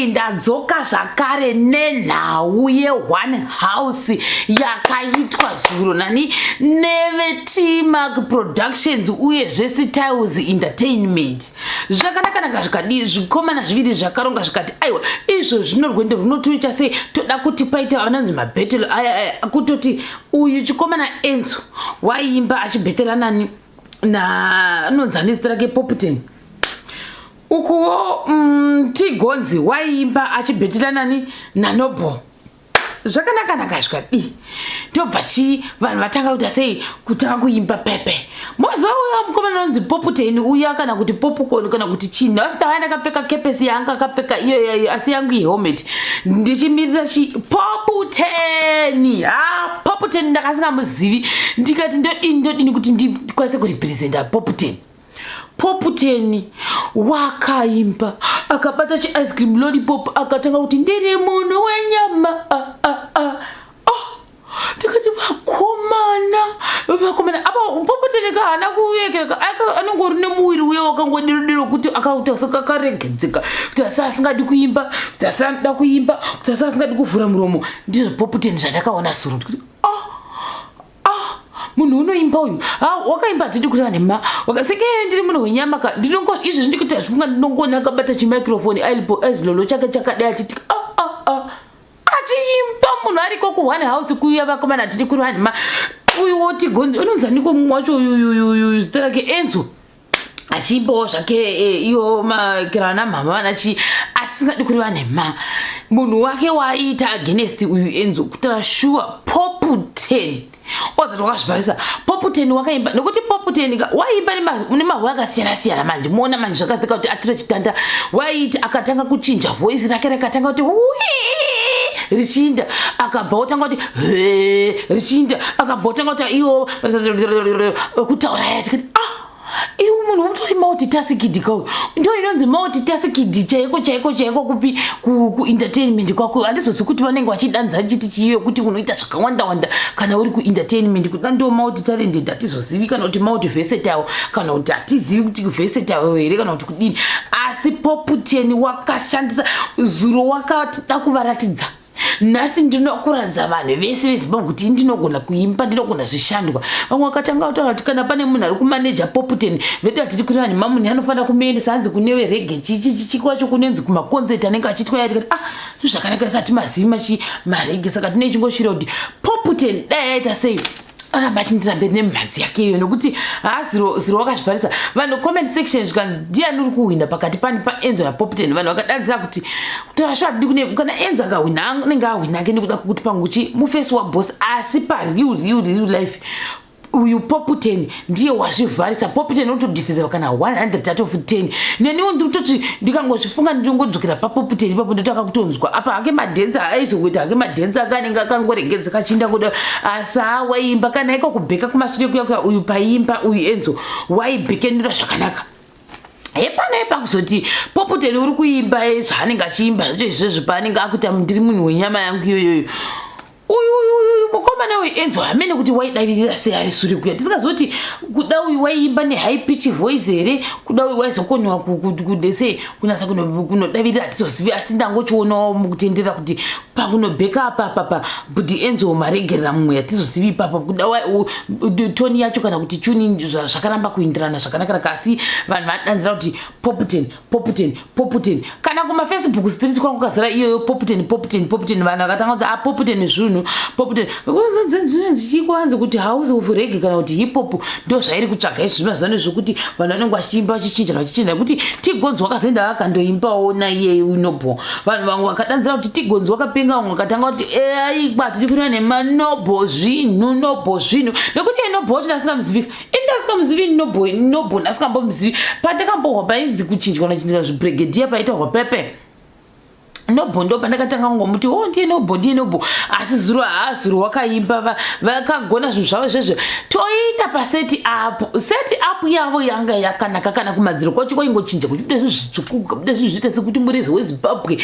Nhasi ndadzoka zvakare nenhau yeOne House yakaitwa zuro nani neveTmark Productions uyezve Styles Entertainment. Zvakanakanaka zvikadii, zvikomana zviviri zvakaronga zvikati aiwa, izvo zvino rwendo runotoita sei, toda kuti paite vanonzi mabhetelo aya aya, kutoti uyu chikomana Enzo waiimba achibhetela nani na anonzi ani zita rake Poputen. Ukuwo Tigonzi waiimba achibhetela nani naNoble. Zvakanakanaka zvikadii, ndobva chii vanhu vatanga kuita sei, kutanga kuimba pepe. Moziva uya mukomana anonzi Poputen uya, kana kuti Popcorn kana kuti chii, nhasi ndava ndakapfeka kepesi yaanga akapfeka iyo, asi yangu ihelmet, ndichimirira chi Poputen. Ha, Poputen ndakasingamuzivi, ndikati ndodini ndodini kuti ndikwanise kurepresenta Poputen. Poputen wakaimba akabata chi ice cream lollipop, akatanga kuti ndiri munhu wenyama ah, ah, ah. Oh, tikati vakomana vakomana, apa Poputen ka haana kuyekereka, anongori nemuviri uye wakangodiro kuti akaita sekakaregedzeka, kuti asi asingadi kuimba, kuti asada kuimba, kuti asi asingadi kuvhura muromo. Ndizvo Poputen zvandakaona zuro. Ndikuti oh, ah, munhu unoimba uyu, ah, wakaimba hatidi kureva nhema, wakaseke ndiri munhu wenyama ka, ndinongo izvezvi ndikuti hazvifunga, ndinongoona akabata chimicrophone alipo ezilolo chake chakadai achiti ah, ah, ah, achiimba munhu ariko kuOne House kuuya. Vakomana, hatidi kureva nhema, uyu woti gonzi unonzi aniko mumwe wacho uyuyuyuyu zita rake Enzo, achiimbawo zvake iyo makera vana mhama vana chi, asingadi kureva nhema, munhu wake waaiita against uyu Enzo. Kutaura shuwa, Poputen ozati wakazvivharisa. Poputen wakaimba nekuti Poputen waiimba nemahwe akasiyana siyana. Manje muona manje zvakazika kuti atore chitanda, waiiti akatanga kuchinja voice rake, rakatanga kuti wii richiinda, akabva otanga kuti he richiinda, akabva otanga kuti iwo kutaura aya. Tikati ah, iwe munhu utori multitasked ka, uyu ndo inonzi multitasked chaiko chaiko chaiko. Kupi kuentertainment kwako handizozi kuti vanenge vachidanza chiti chiyo kuti unoita zvakawanda wanda kana uri kuentertainment, kuda ndo multitalented, hatizozivi kana kuti multi versatile, kana kuti hatizivi kuti versatile here kana kuti kudini. Asi Poputen wakashandisa zuro, wakatida kuvaratidza nhasi ndinokuratidza vanhu vese veZimbabwe kuti ndinogona kuimba, ndinogona zvishandwa. Vamwe vakatanga kutaura kuti kana pane munhu ari kumaneja Poputen vedu, hatidi kuti vanhu mamunhu anofanira kumuendesa hanzi kune vereggae chichichichi kwacho kunenzi kumaconcert anenge achiitwa ya. Tikati ah, zvakanaka, isati mazivi machi mareggae, saka tine chingoshira kuti Poputen dai aita sei, aramba achindira mberi nemimhanzi yake iyo, nekuti haaziro ziro wakazvivharisa. Vanhu comment section zvikanzi ndiani uri kuhwina pakati pani paEnzo naPopten? Vanhu vakadanzira kuti kutaura hatidi kune kana Enzo akahwina anenge ahwina ake nekuda kwekuti panguchi mufesi waboss, asi pareal real real life uyu Poputen ndiye wazvivharisa. Poputen unotodhifizirwa kana 100 out of 10. Neniwo ndiri kutoti ndikangozvifunga ndinongodzokera paPoputen ipapo, ndotanga kutonzwa apa hake madhenzi aizokuita hake madhenzi ake anenge akangoregedzeka achiinda kuda, asi waimba kana iko kubheka kumashure kuya kuya uyu paimba uyu Enzo waibhekenura zvakanaka. Hepana pakuzoti Poputen uri kuimba zvaanenge achiimba zvacho izvozvo, paanenge akuita ndiri munhu wenyama yangu iyoyoyo, uyu uyu uyu mukomana uyu Enzo hamene kuti waidavirira sei ari sure kuya, tisingazoti kuda uyu waiimba nehigh pitch voice here, kuda uyu waizokoniwa sei kunatsa kunodavirira, hatizozivi. Asi ndangochionawo mukutendera kuti pakunobheka apa apapa kuti Enzo maregerera mumwe, hatizozivi ipapo kuda tone yacho kana kuti tune zvakaramba kuindirana zvakanaka. Asi vanhu vadanzira kuti Poputen, Poputen, Poputen. Kana kumaFacebook street kwangu kazara iyoyo Poputen, Poputen, Poputen. Vanhu vakatanga kuti ah, Poputen zvinhu Poputen chikwanzi kuti house of reggae kana kuti hip hop ndo zvairi kutsvaga izvi mazuva ano, zvokuti vanhu vanenge vachiimba vachichinja vachichinja, nekuti Tigonzi wakazoenda akandoimbawo naiye unobo. Vanhu vamwe vakadanzira kuti Tigonzi wakapenga, vamwe vakatanga kuti aigwa tiri kureva nemanobo zvinhu nobo zvinhu, nekuti enobo wacho ndasingamuzivi ini, ndasingamuzivi nobo nobo, ndasingambomuzivi. Pandakambohwa painzi kuchinjwa nachinjwa zvibrigadier paitaurwa pepe nobo, ndo pandakatanga kungomuti o oh, ndiye nobo, ndiye nobo. Asi zuro, haa, zuro wakaimba, vakagona zvinhu zvavo zvezvo. Toita paset up, set up yavo yanga yakanaka, kana kumadziro kwacho kwaingochinja kuchibuda zvinhu zvitsvuku, kubuda zvinhu zviita sekuti murezi weZimbabwe.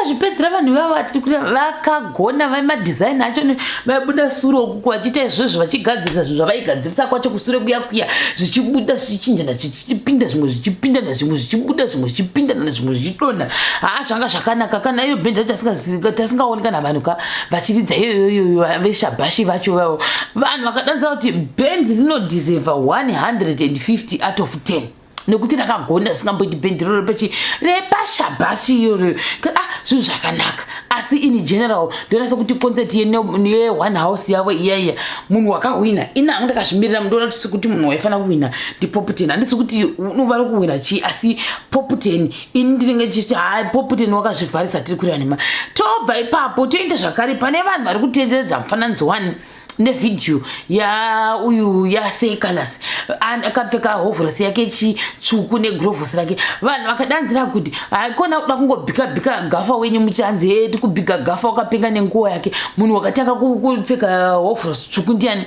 Vakazvipedzera vanhu ivavo vatiri kuti vakagona vemadesign acho vaibuda sure uku vachiita izvozvo vachigadzirisa zvinhu zvavaigadzirisa kwacho kusure kuya kuya zvichibuda zvichinjana zvichipinda zvimwe zvichipindana zvimwe zvichibuda zvimwe zvichipindana zvimwe zvichidonha. Haa zvanga zvakanaka kana iyo bhendi racho tasingaoni kana vanhu ka vachiridza iyoyoyo veshabhashi vacho vavo vanhu vakadanza kuti bhendi rinodeserva 150 out of 10 nekuti rakagona risingamboiti bhendi iroro repachi repashabhachi iroro ah zvinhu zvakanaka asi in general ndoona sekuti concert yeone house yavo iya iya munhu wakahwina ini hangu ndakazvimirira ndoona kuti sekuti munhu waifanira kuhwina ndipoputen handisi kuti unovari kuhwina chii asi poputen ini ndinenge ndichiti ha poputen wakazvivharisa tiri kureva nhema tobva ipapo toenda zvakare pane vanhu vari kutenderedza mufananidzo wani nevhidhiyo yauyu yasecalas akapfeka hovhorosi yake chitsvuku negurovhosi rake vanhu vakadanzira kuti haikona kuda kungobhika bhika gafa wenyu muchanzi he tikubhika gafa wakapenga nenguva yake munhu wakatanga kupfeka hovhorosi tsvuku ndiani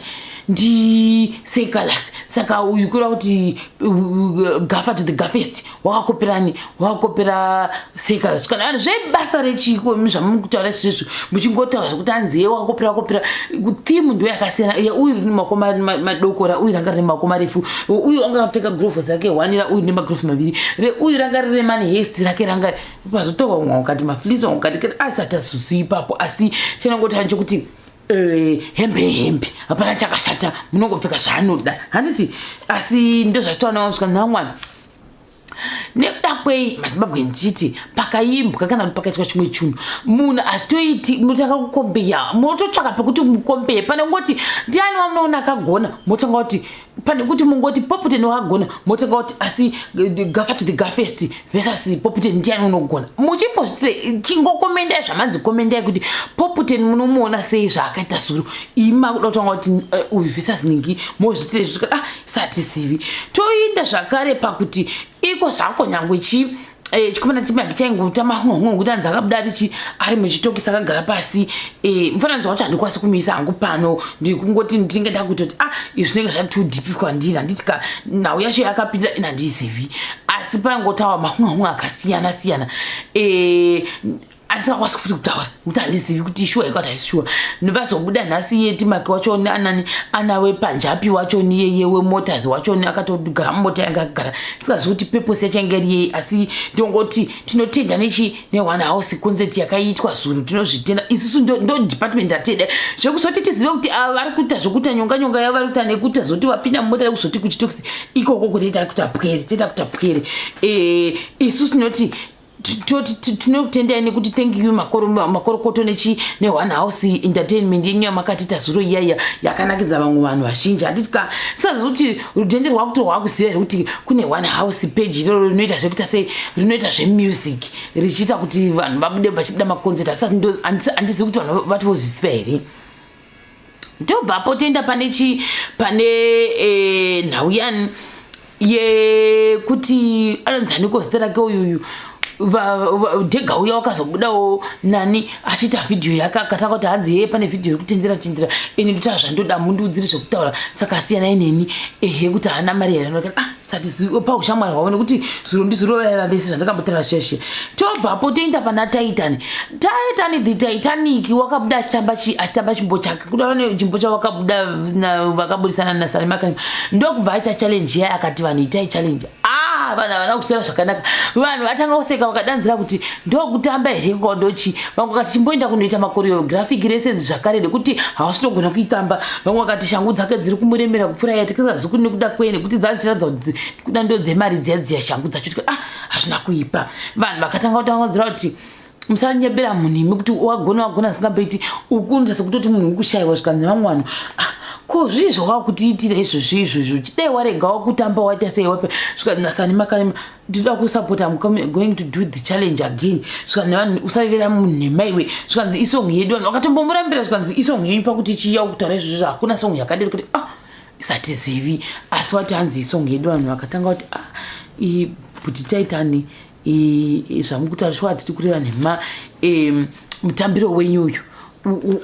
ndisecalas saka uyu kureva kuti gafa to the gafest wakakoperani wakakopera sei kana kana vanhu zvebasa rechiko imi zvamuri kutaura izvezvo muchingotaura zvekuti hanzi ye wakakopera wakopera theme ndo yakasiyana ye uyu rine maoko madoko ra uyu ranga rine maoko marefu uyu anga akapfeka grovos rake one ra uyu rine magroves maviri re uyu ranga rine mani hest rake ranga pazotorwa umwe ukati maflis umwe ukati asi hatasusu ipapo asi chinongotaura chekuti Eh, hembe hembe hapana chakashata munongopfeka zvaanoda handiti asi ndozvatoanawo svika namwana nekuda kwei mazimbabwe ndichiti pakaimbwa kana kuti pakaitwa chimwe chinhu munhu azvitoiti munotanga kukombeya mototsvaka pekuti mukombeye pane kungoti ndiani wamunoona akagona motanga kuti pane kuti mungoti poputen wakagona motanga kuti asi eh, gafa to the gafest versus poputen ndiani unogona muchimbozvitire chingokomendai zvamanzi komendai kuti poputen munomuona sei zvaakaita zuro imi makuda kutanga kuti eh, uyu versus ningi mozvitire zvisvika ah satizivi toinda zvakare pakuti iko zvako nyangwe chii eh, chikomana chimaki chaingoita mahunhu kuti anzi akabuda arichi ari muchitokisi akagara pasi eh, mufananidzo wacho handikwanisi kumisa hangu pano ndikungoti ndinge ndakutoti ah izvi zvinenge zva too deep kwandiri handiti ka nhau yacho yakapindira ina handizivi asi paingotawa mahunhu akasiyana siyana eh, andisingakwanisi futi kutaura nekuti handizivi kuti ishuwa here kuti haisi shuwa nevazobuda nhasi iye timaki wacho anani ana wepanjapi wacho niyeye wemotors wacho akatogara mumota yanga akagara singazivi kuti purpose yacho yanga iri yei asi ndongoti tinotenda nechi neone house concert yakaitwa zuro tinozvitenda isusu ndo department rateda zvekuzoti tizive kuti ava vari kuita zvekuita nyonga nyonga yavo vari kuita nekuita zoti vapinda mumota yekuzoti kuchitokisi ikoko kutoita kuita pwere toita kuita pwere eh, isusu tinoti tinokutendai nekuti thank you makorokoto nechi neone house entertainment yenyu yamakatiita zuro iya iya yakanakidza vamwe vanhu vazhinji handiti ka sazokuti rudhende rwakuti rwakuziva here kuti kune one house page iroro rinoita zvekuita sei rinoita zvemusic richiita kuti vanhu vabude vachibuda maconcert asi handizivi kuti vanhu vati vozviziva here tobvapo toenda pane chi pane e, nhau yani yekuti anonzi aniko zita rake uyuyu dhega uya wakazobudawo nani achiita vhidhiyo yake akatanga kuti hanzi hee pane vhidhiyo iri kutendera tendera ini ndotaura zvandoda mundiudziri zvekutaura saka asiyanai neni ehe kuti haana mari here anoka ah sati paushamwari hwavo nekuti zuro ndizuro vaiva vese zvandakambotaura zveshe tobvapo toenda pana titan titan the titanic wakabuda achitamba chi achitamba chimbo chake kuda vane chimbo chavo vakabuda vakabudisana nasalimakani ndokubva aita challenge yaye akati vanhu itai challenge ah vanhu havana kutora zvakanaka vanhu vatanga kuseka vakadanzira kuti ndokutamba here kwandochi vamwe vakati chimboenda kunoita machoreographic lessons zvakare nekuti hawasitogona kuitamba vamwe vakati shangu dzake dziri kumuremera kupfuura iya tikasazivi nekuda kwei nekuti dzachiratidza kuti kuda ndo dzemari dziya dziya shangu dzacho ah hazvina kuipa vanhu vakatanga kutangudzira kuti musanyebera munhu imi kuti wagona wagona asingamboiti ukunoita sekutoti munhu ukushaiwa zvikanzi nevamwe vanhu ah, ko zvii zvawakutiitira izvozvi izvozvo chidai warega wakutamba waita sei wape zvikanzi nasani makanima ndinoda kusapota I'm going to do the challenge again zvikanzi nevanhu usarevera munhu nhema iwe zvikanzi isong yedu vanhu vakatombomurambira zvikanzi isong yenyu pakuti chiya kutaura izvozvo hakuna song yakadero kuti ah isatizivi asi wati hanzi isong yedu vanhu vakatanga kuti ah but taitani zvamukutaura shuwa hatiti kureva nhema mutambiro wenyu uyu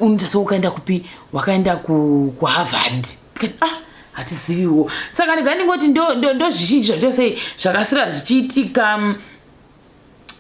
unoita sewakaenda kupi wakaenda kuharvard tikati ah hatiziviwo saka ndega ndingoti ndozvizhinji zvacho sei zvakasira zvichiitika mm,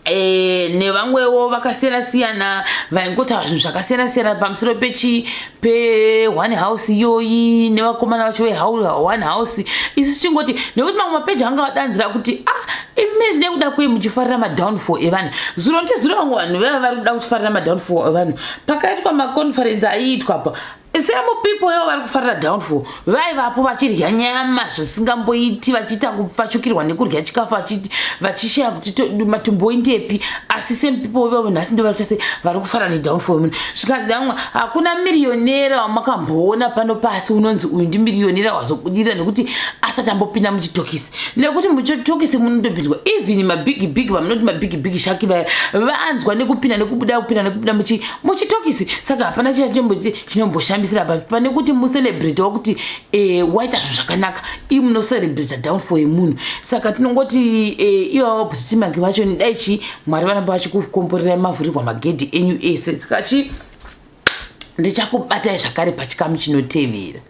E, nevamwewo vakasiyana siyana vaingotaura zvinhu zvakasiyana siyana pamusoro pechi pe one house iyoyi nevakomana vacho veone house. Isu chingoti nekuti mamwe mapeji anga vadanzira kuti ah, imisi nekuda kwei muchifarira madownfall evanhu. Zuro ndizuro vamwe vanhu veva vari kuda kuchifarira madownfall evanhu. Pakaitwa maconference aiitwa pa same people ivo vari kufarira downfall vaivapo vachirya nyama zvisingamboiti, vachiita kupfachukirwa nekurya chikafu, vachishaya kuti matumbo indepi. Asi same people ivavo nhasi ndo varikuita sei, vari kufara nedownfall yemunhu. Zvikanzi amwe hakuna miriyonera wamakamboona pano pasi unonzi uyu ndimiriyonera wazobudirira nekuti asati ambopinda muchitokisi, nekuti muchitokisi munotopindwa. Even mabig big vamunoti mabig big shark vaya vanzwa nekupinda nekubuda, kupinda nekubuda muchitokisi. Saka hapana chinomboshambisira pa pane kuti mucelebrate wakuti waita zvinhu zvakanaka, ii munocelebrata downfall yemunhu. Saka tinongoti ivavo bhutitimaki vacho, dai chi Mwari varamba vachikukomborerai, mavhurirwa magedhi enyu ese. Saka chi ndichakubatai zvakare pachikamu chinotevera.